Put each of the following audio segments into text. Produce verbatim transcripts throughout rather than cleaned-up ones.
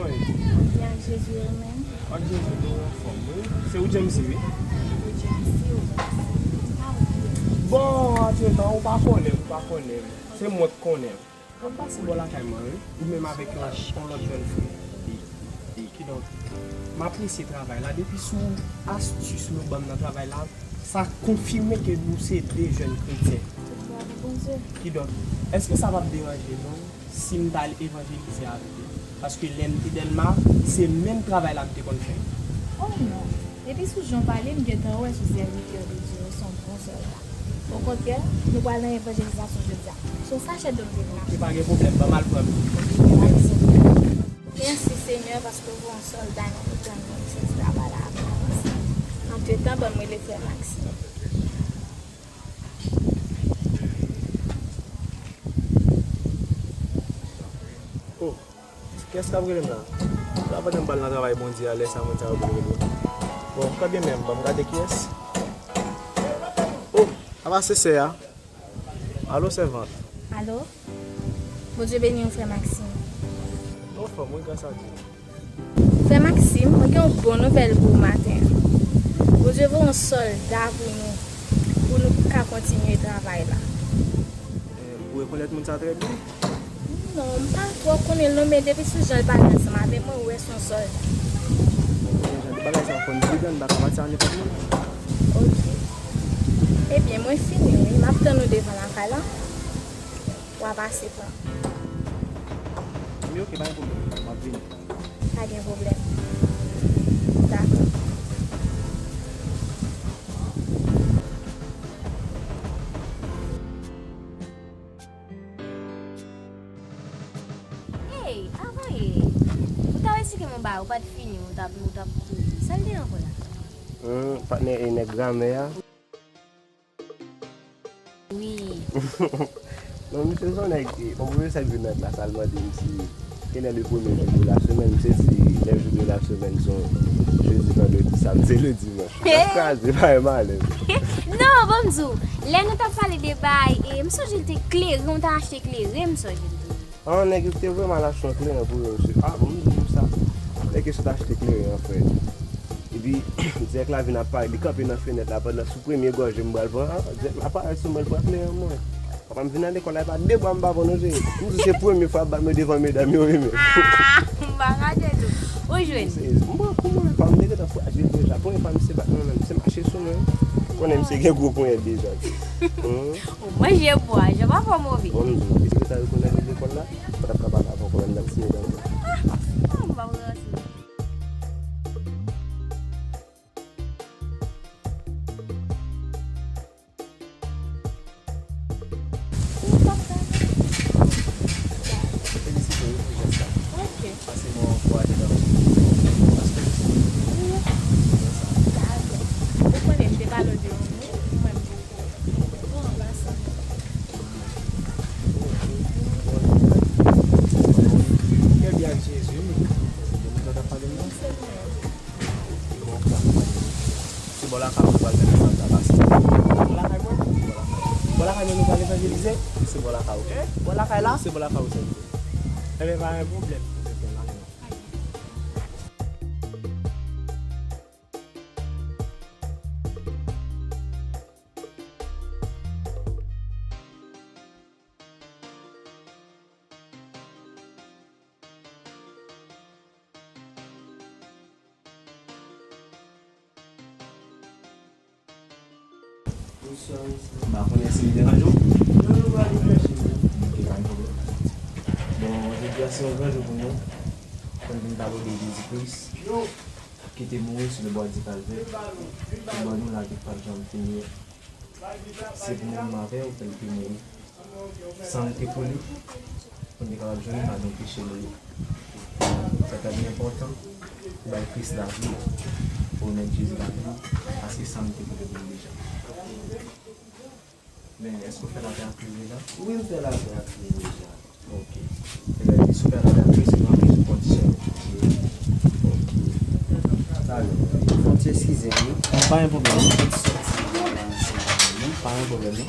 Byen ak Jezi, ou menm? Ak Jezi, nou anfòm, wi. Se ou James, wi. Ou James, ou James. Bon, antretan, ou pa konnen, ou pa konnen. Se mwen k konnen. M ap pase bò lakay mwen, wi. Ou menm avèk yon, yon lòt jèn fi. E, e, kidonk, m apresye travay la. Depi sou astis nou ban m nan travay la, sa konfime ke nou se de jèn kretyen. Tout glwa pou Bondye. Kidonk, èske sa p ap deranje nou si m t al evanjelize avèk li? Paske lè m te Dèlma, se menm travay la m te konn fè. Oh non! Depi sou jan w pale, m gentan wè se sèvitè de Dye, w se yon bon sòlda. Okontrè, nou pral nan evanjelizasyon jodi a. So, sa chèf de m te vin achte. Ok, pa gen pwoblèm, ban m al pran m. Mèsi. Mèsi, Senyè, paske w voye yon sòlda nan mitan nou, se travay la ap avanse. Antretan, ban m rele frè Maxime. Oh, kiyès k ap rele m la? La pandan m pral nan travay Bondye a, lè sa moun sa yo vin rele m. Bon, kanmenm, ban m gade kiyès. Oh, apa se sè a? Alo, sèvant. Alo? Bondye beni w, frè Maxime. Anfòm, wi, gras a Dye. Frè Maxime, mwen gen yon bon nouvèl pou ou maten an. Bondye voye yon sòlda pou nou, pou nou ka kontinye travay la. Eh, ou rekonèt moun sa trè byen? Non, m pa twò konnen l non, men depi sou jan l pale ansanm avè mwen, ou wè se yon sòlda. Bon, jan de bagay sa yo konn di dan, m pa ka pati a nenpòt moun. Ok. Ebyen, mwen fini, wi. M ap tann ou devan lakay la. W a pase pran. Wi, ok, pa gen pwoblèm. M ap vini. Pa gen pwoblèm. Dakò. Hey, Avaye! Ou t ap esplike m yon bagay, ou pa t fini, ou t ap, ou t ap kouri. Sa l te ankò la? Hmm, patnè e nèg gramè a. Wi. Non, misye se yon nèg, e, yon pwofesè k vin nan klas la, l mande m si, quel est le premier jour de la semaine, misye di, les jours de la semaine sont jeudi, vendredi, samedi, le dimanche. L ap kraze, pa yon malè. Non, ban m di w, lè nou t ap pale de bay, e, m sonje l te kleren, ou t al achte kleren, m sonje l te. Ah, nèg yo te vrèman al achte yon kleren pou yo, mesye. Ah, bon, m di w sa. Nèg yo sot achte kleren an, frè. Epi, dirèk la vin ap pale, li kanpe nan fenèt la, pandan sou premye gòje m pral pran, ah, dirèk la parèt sou mwen, l pran kleren mwen. Papa m vin nan lekòl la, e pa de bwa m pa pran non, cheri. M di w se premye fwa ap bat mwen devan medam yo, wi, men. Ah, m pa ka tande w. Ou jwenn? Se, m pran kou mwen, pa m te gentan frajil deja. Premye fwa misye bat mwen menm, misye mache sou mwen. Konnen misye gen gwo ponyèt deja. Hmm. Ou manje bwa, jan papa w move. Bon, m di w, epi sa yo konnen li lekòl la, pa t ap ka pale avè w, kòm nan ti medam yo. Ah, m pa wè ansanm. Ou t ap fè? Felisite w pou jès la. Ok. Pase bon kouraj nan paske. Dakò. Ou konnen m te pale w de yon moun, mwen m Trè byen ak Jezi, wi. Se bò lakay ou pral fè mesaj la pase. Bò lakay mwen? Bò lakay mwen. Bò lakay mwen nou pral evanjelize? Se bò lakay ou. Eh? Bò lakay la? Se bò lakay ou, sèvitè. Enben, pa gen pwoblèm. Bonswa, mesye. M pa konnen si m deranje w. Non, non, pa deranje mwen. Ok, pa gen pwoblèm. Bon, jodi a se yon gran jou pou nou. Pou nou vin pale w de Jezi Kris ki te mouri sou le bò di Kalvè pou ban nou lavi k p ap janm fini an. Se pou mwen menm avè w ke l te mouri. San l te koule pou n te kapab jwenn padon peche nou yo. Sa fè li enpòtan pou bay Kris lavi w, pou remèt Jezi lavi w, paske san l te koule pou nou deja. Men, èske w fè lapè ak Kris deja? Wi, m fè lapè ak Kris deja. Ok. Ebyen, si w fè lapè ak Kris, ou ranpli tout kondisyon yo. Ok. Talè. Fò w ti eskize m, wi. Pa gen pwoblèm, non. Pa gen pwoblèm, non.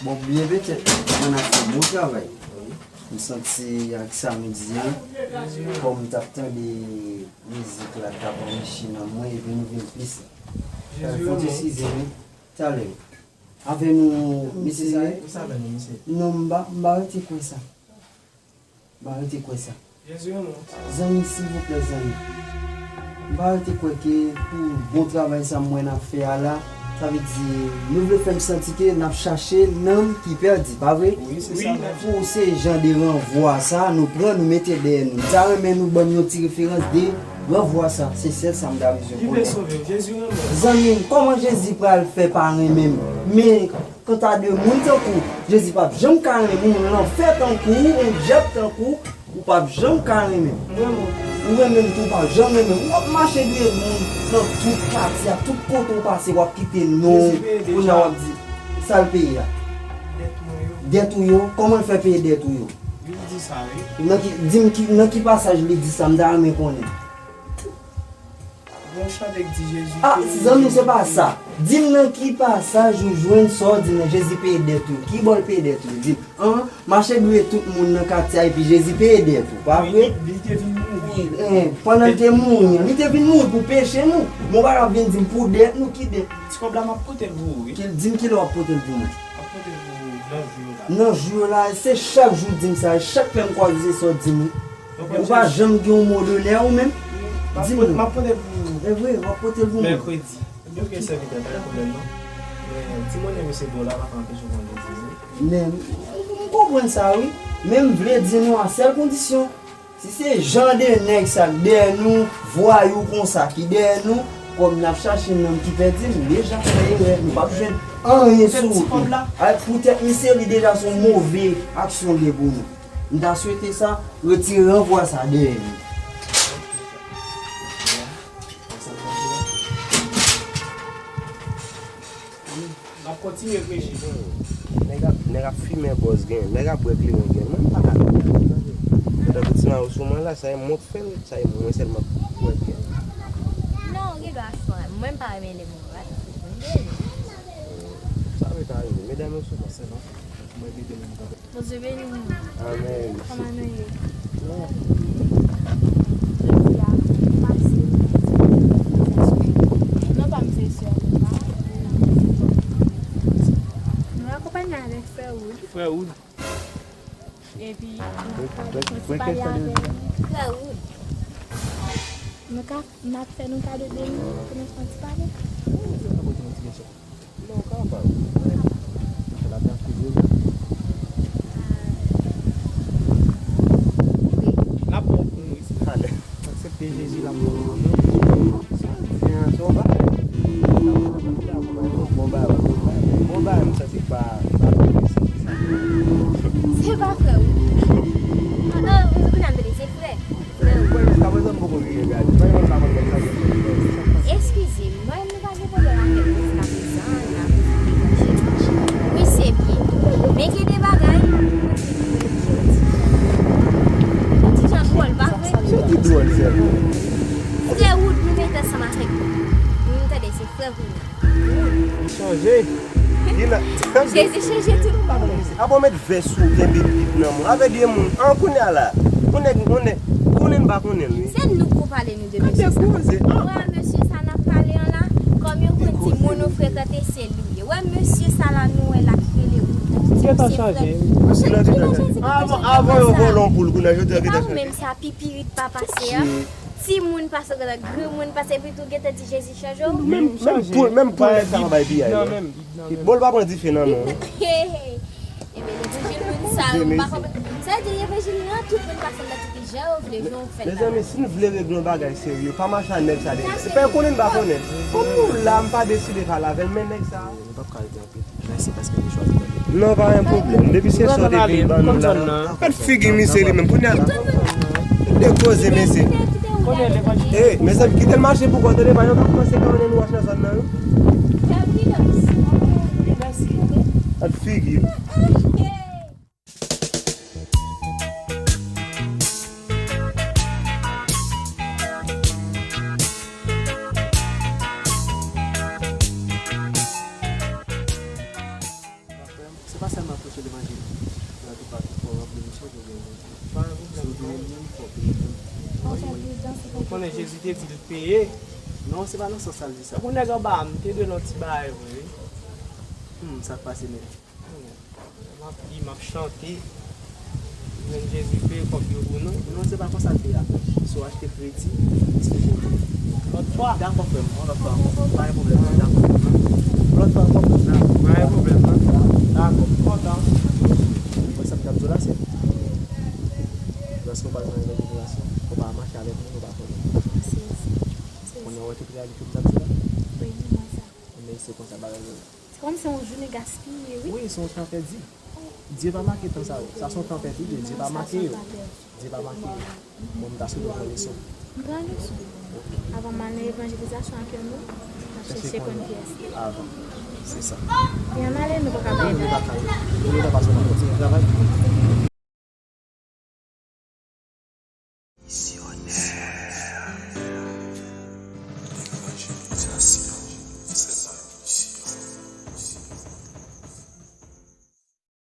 Bon, byen petèt, mwen ap fè bon travay. M santi ak sa m di yo, kòm m t ap tande mizik la, t ap anrichi nanm mwen, epi m vin plis. Fò w eskize m wi. Talè. Avè nou, mesye. Non, m pa, m pa rete kwè sa. M pa rete kwè sa. Zanmi, silvouplè, zanmi. M pa rete kwè ke pou bon travay sa m wè n ap fè a la, sa vle di, nou vle fè m santi ke n ap chache nanm ki pèdi, pa vre? Wi, se sa menm. Pou se jan de ranvwa sa, nou pran, nou mete dèyè nou. M ta renmen nou ban m yon ti referans de ranvwa sa. Se sèl sa m ta bezwen konnen. Li vle sove w. Jezi renmen w. Zanmi m, kòman Jezi pral fè pa renmen m? Men, kanta de moun tankou w, Jezi p ap janm ka renmen w. Lanfè tankou w, yon dyab tankou w, ou p ap janm ka renmen m. Ou renmen m tou, ou p ap janm renmen m. W ap mache dèyè moun nan tout katye a, tout kote w pase, w ap kite non w. Kounye a w ap di, sa l peye a? Dèt ou yo. Kòman l fè peye dèt ou yo? Nan ki, di m ki, nan ki pasaj li di sa, m ta renmen konnen. Gon chante k di Jezi peye. Ah, zanmi, se pa sa. Di m nan ki pasaj ou jwenn sa w di nan Jezi peye dèt ou. Ki bò l peye dèt ou? Di m, an, mache dwe tout moun nan katye a epi Jezi peye dèt ou. Pa vre? Wi, li te vin mouri. Wi, eh, pandan l te mouri an, li te vin mouri pou peche nou. Bon, pa ka vin di m pou dèt nou, ki dèt? Ti kòb la, m ap pote l pou ou, wi. Di m kilè w ap pote l pou mwen. M ap pote l pou ou nan jou yo la. Nan jou yo la, se chak jou di m sa, chak lè m kwaze w se sa w di m wi. Ou pa janm gen yon mo donè ou menm? Di m non. M ap pote l pou ou. E vre, w ap pote l pou mwen. Mèkredi. Ok, sèvitè, pa gen pwoblèm non. Men, ti monnen mesye ba w la pa ka anpeche w konn Jezi wi. Men, m, m konprann sa wi. Men m vle di nou a sèl kondisyon. Si se jan de nèg sa k dèyè nou, vwayou konsa ki dèyè nou, kòm n ap chache nanm ki pèdi, nou deja fè erè, nou p ap jwenn anyen sou wout nou. Ay, poutèt misye, li deja se yon move aksyon l gen pou nou. M ta swete sa, retire ranvwa sa dèyè nou. M ap kontinye preche. Nèg ap, nèg ap fimen bòz gen, nèg ap bwè kleren gen. Mwen m pa ka bwè kleren tande. Pandan ti mayo sou mwen la, sa e mwen k fè l, sa e mwen sèlman k bwè kleren. Non, ou gen dwa fè. Mwen m pa renmen lè moun bat. Sa ret a rive. Medam yo souvan. Bondye beni nou. Bondye beni nou. Amèn. Kòman nou ye? Jodi a, nou pase, non pa m se sè Lena. Nou akonpanye avèk frè Wood. Frè Wood. Epi, nou pale, nou ti pale avè l. Frè Wood. Nou ka, n ap fè nou kado de nou, pou nou fè yon ti pale. Non, ou ka pale. Misye la pran figi w. Wi. L ap bon pou nou, wi, se talè. Aksepte Jezi, l ap bon pou nou. Sa w di an, se yon bagay. Bon bagay, bon bagay, bon bagay, m santi pa, pa. Se pa frè w. Ah, ah, ou nan vle se frè. Mwen, jiskaprezan, m poko rive gade. Mwen, mwen pa konn kòman sa fè. Eskize m, mwen, nou pa gen pwoblèm avèk mwen jiskaprezan, n ap evanjelize. Wi, se byen. Men gen de bagay, ti jan dwòl, pa vre? Sa ki dwòl, sèlman? Frè Wood, nou mete ansanm avèk nou. Nou tande, se frè Wood. Li chanje. Li la. Jezi chanje tout moun. Apa w met vès ou kenbe bib nan men w. Avè de moun. An kounye a la. Konnen, konnen, konnen m pa konnen l, wi. Se nou k pou pale nou de mesye sa. Koze. Wè mesye sa n ap pale an la. Kòm yo konn di moun ou frekante se li w ye. Wè mesye sa la nou wè la ki rele ou. Ki se frè. Avan, avan yo vòlò pou l kounye a, jodi a gentan chanje. Menm sa pipirit pa pase a. Timoun pase w gentan, granmoun pase, epi tou gentan di Jezi chanje w. Menm, menm poul, menm poul nèg sa pa bay piyay non. Bòl pa pran dife nan men w. Ebyen levanjil moun sa yo, m pa konprann. Sa vle di levanjil lan tout moun pase nan tout jan yo vle, jan yo fè l la. Mezanmi, si n vle regle yon bagay serye, pa mache a nèg sa de. Se pa konnen n pa konnen. Kòm nou la, m pa deside pale avè l, men nèg sa. Nou p ap ka rete anpil. Mèsi paske nou chwazi tande. Non, pa gen pwoblèm. Depi se sa w te vin ban nou la. Gad figi misye li menm. Kounye a, de koze mesye. Ey, mezanmi, kite l mache pou kò w tande, pa yon ka kòmanse ka konnen nou wach nan zòn nan wi. Gad figi l. Se pa sèlman preche levanjil nan toupatou, fò w ranpli misyon ke w genyen. Ou konnen Jezi te di l peye. Non, se pa nan sans sa l di sa. Ou nèg anba a, m te dwe nan ti bagay vre wi. Hmm, sa k pase menm? M ap li, m ap chante. Jwenn Jezi peye kòb yo pou nou. Non, se pa konsa l te ye. Si w achte kredi, se pou ou. Lòt fwa. Dakò, frè m, yon lòt fwa ankò. Pa gen pwoblèm, dakò. Lòt fwa ankò, frè m. Pa gen pwoblèm, non? Dakò, m kontan. Mwen, sa m t ap di w la, se lòske w pral nan yon revelasyon, ou pa mache avèk moun ou pa konnen. Konnen w wè tout reyalite m t ap di la? Wi, m wè sa. Men se konsa bagay yo ye. Se kòmsi yon jounen gaspiye, wi. Wi, se yon tan pèdi. Dye pa make tan sa yo. Sa se yon tan pèdi, Dye pa make yo. Dye pa make yo. Bon, m ta swete w pran leson. M pran leson. Avan m al nan evanjelizasyon ak yon moun, m ap chèche konn kiyès li. Avan. Se sa. Epi ann ale, nou pa ka bay. Nou pa ka. Nou pa ka sou kontinye travay.